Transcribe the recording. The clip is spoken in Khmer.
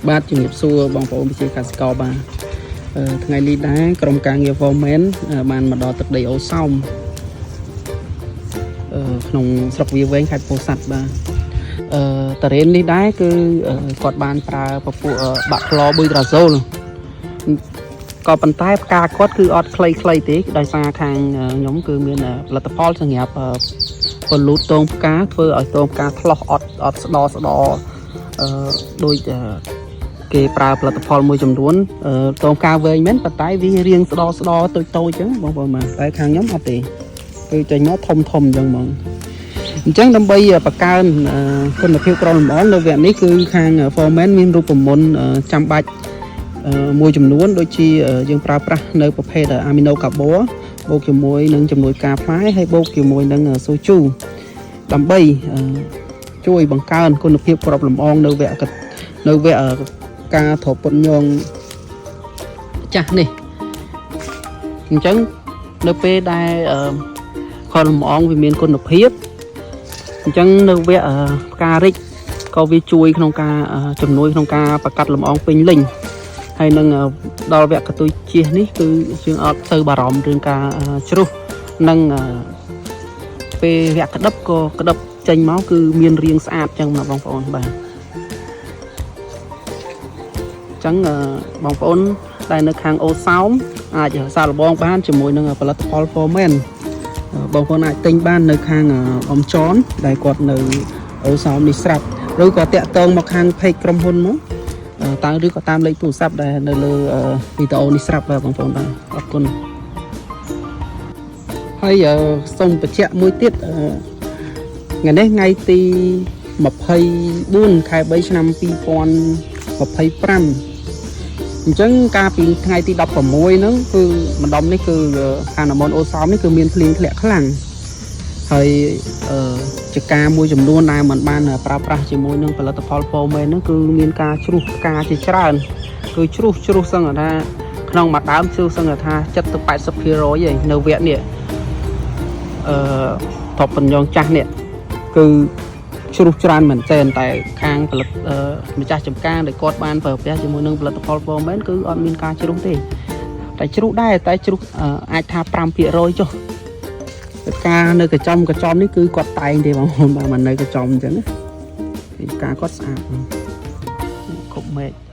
បាទជំរាបសួរបងប្អូនប្រជាកសិករបាទថ្ងៃនេះដែរក្រុមការងារ Foreman បានមកដល់ទឹកដីអូសោមក្នុងស្រុកវាលវែងខេត្តពោធិ៍សាត់បាទតារ៉េននេះដែរគឺគាត់បានប្រើពពួកបាក់ក្លប៊ុយត្រាសូលក៏ប៉ុន្តែផ្កាគាត់គឺអត់ខ្លីៗទេដោយសារខាងខ្ញុំគឺមានផលិតផលសម្រាប់ពលូតតងផ្កាធ្វើឲ្យតងផ្កាថ្លោះអត់អត់ស្ដស្ដអឺដូចគេប្រើផលិតផលមួយចំនួនតងផ្កាវែងមែនប៉ុន្តែវារៀងស្ដស្ដតូចតូចអញ្ចឹងបងប្អូនបាទតែខាងខ្ញុំអត់ទេគឺចេញមកធំធំអញ្ចឹងហ្មងអញ្ចឹងដើម្បីបង្កើនគុណភាពក្រលម្អងនៅវគ្គនេះគឺខាង Foreman មានរូបមន្តចាំបាច់មួយចំនួនដូចជាយើងប្រើប្រាស់នៅប្រភេទ amino carbon បូកជាមួយនឹងជំនួយការផ្លែហើយបូកជាមួយនឹងសូជូដើម្បីជួយបង្កើនគុណភាពគ្រាប់លំអងនៅវគ្គនៅវគ្គការទ្រពត់ញងចាស់នេះអញ្ចឹងនៅពេលដែលគ្រាប់លំអងវាមានគុណភាពអញ្ចឹងនៅវគ្គផ្ការិចក៏វាជួយក្នុងការជំនួយក្នុងការបង្កាត់លំអងពេញលេញហើយនឹងដល់វគ្គកតុយជះនេះគឺយើងអត់ទៅបារម្ភរឿងការជ្រុះនិងពេលវគ្គក្តឹបក៏ក្តឹបចេញមកគឺមានរាងស្អាតចឹងណាបងប្អូនបាទអញ្ចឹងបងប្អូនដែលនៅខាងអូសោមអាចសាកល្បងបានជាមួយនឹងផលិតផល Foreman បងប្អូនអាចទិញបាននៅខាងអមចនដែលគាត់នៅអូសោមនេះស្រាប់ឬក៏តាក់ទងមកខាង page ក្រុមហ៊ុនមកតើឬក៏តាមលេខទូរស័ព្ទដែលនៅលើវីដេអូនេះស្រាប់បាទបងប្អូនបាទអរគុណហើយសូមបញ្ជាក់មួយទៀតថ្ងៃនេះថ្ងៃទី24ខែ3ឆ្នាំ2025អញ្ចឹងកាលពីថ្ងៃទី16ហ្នឹងគឺម្ដុំនេះគឺខាងតំបន់អូសោមនេះគឺមានភ្លៀងធ្លាក់ខ្លាំងហើយអឺចការមួយចំនួនដែលមិនបានប្រើប្រាស់ជាមួយនឹងផលិតផល Foreman ហ្នឹងគឺមានការជ្រុះផ្កាជាច្រើនគឺជ្រុះជ្រុះសឹងថាក្នុងមួយដើមជ្រុះសឹងថា70ទៅ80%ឯងនៅវគ្គនេះអឺតបបញ្ញងចាស់នេះគឺជ្រុះច្រើនមែនទែនតែខាងផលិតម្ចាស់ចំការដែលគាត់បានប្រើប្រាស់ជាមួយនឹងផលិតផល Foreman គឺអត់មានការជ្រុះទេតែជ្រុះដែរតែជ្រុះអាចថា5%ចុះការនៅកញ្ចំកញ្ចំនេះគឺគាត់តែងទេបងប្អូនបាទមិននៅកញ្ចំអញ្ចឹងណាការគាត់ស្អាតគ្រប់មេឃ។